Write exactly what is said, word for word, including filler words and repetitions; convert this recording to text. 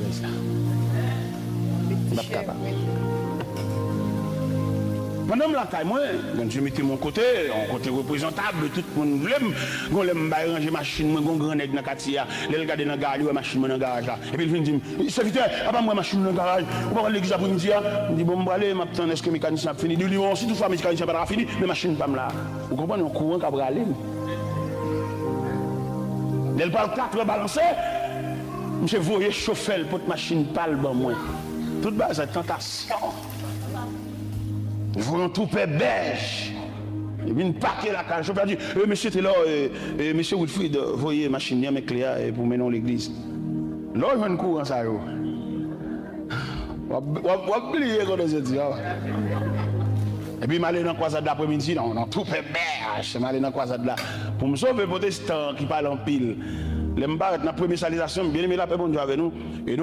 M p ap kapab. Pandan m lakay mwen, Bondye mete m yon kote, yon kote reprezantab, tout moun vle m. Gon lè m bay ranje machin mwen, gon gran nèg nan katye a, lè l gade nan garaj, li wè machin mwen nan garaj la. Epi l vin di m, "Sèvitè, apa m wè machin ou nan garaj? Ou pa pral legliz apremidi a?" M di, "Bon, m prale, m ap tann èske mekanisyen ap fini." Li di, "Bon, si toutfwa mekanisyen pa ta ka fini, men machin pa m la." Ou konprann, yon kouran k ap rale m. Lè l pral katrè balanse, misye voye chofè l pot machin pa l ban mwen. Tout bagay sa tantasyon. Voye yon twoupe bèj. Li vin pake lakay. Chofè a di, "E, mesye Telò, e, e, mesye Wilfrid, voye machin li an, men kle a, e, pou mennen w legliz." Lè w jwenn kouran sa yo, w ap, w ap, w ap bliye kote w soti a. Epi m ale nan kwazad lapremidi, nan, nan twoupe bèj, m ale nan kwazad la. Pou m sove pwotestan ki pale anpil. Lè m parèt nan premye salyasyon, byeneme, lapè Bondye avè nou. E nou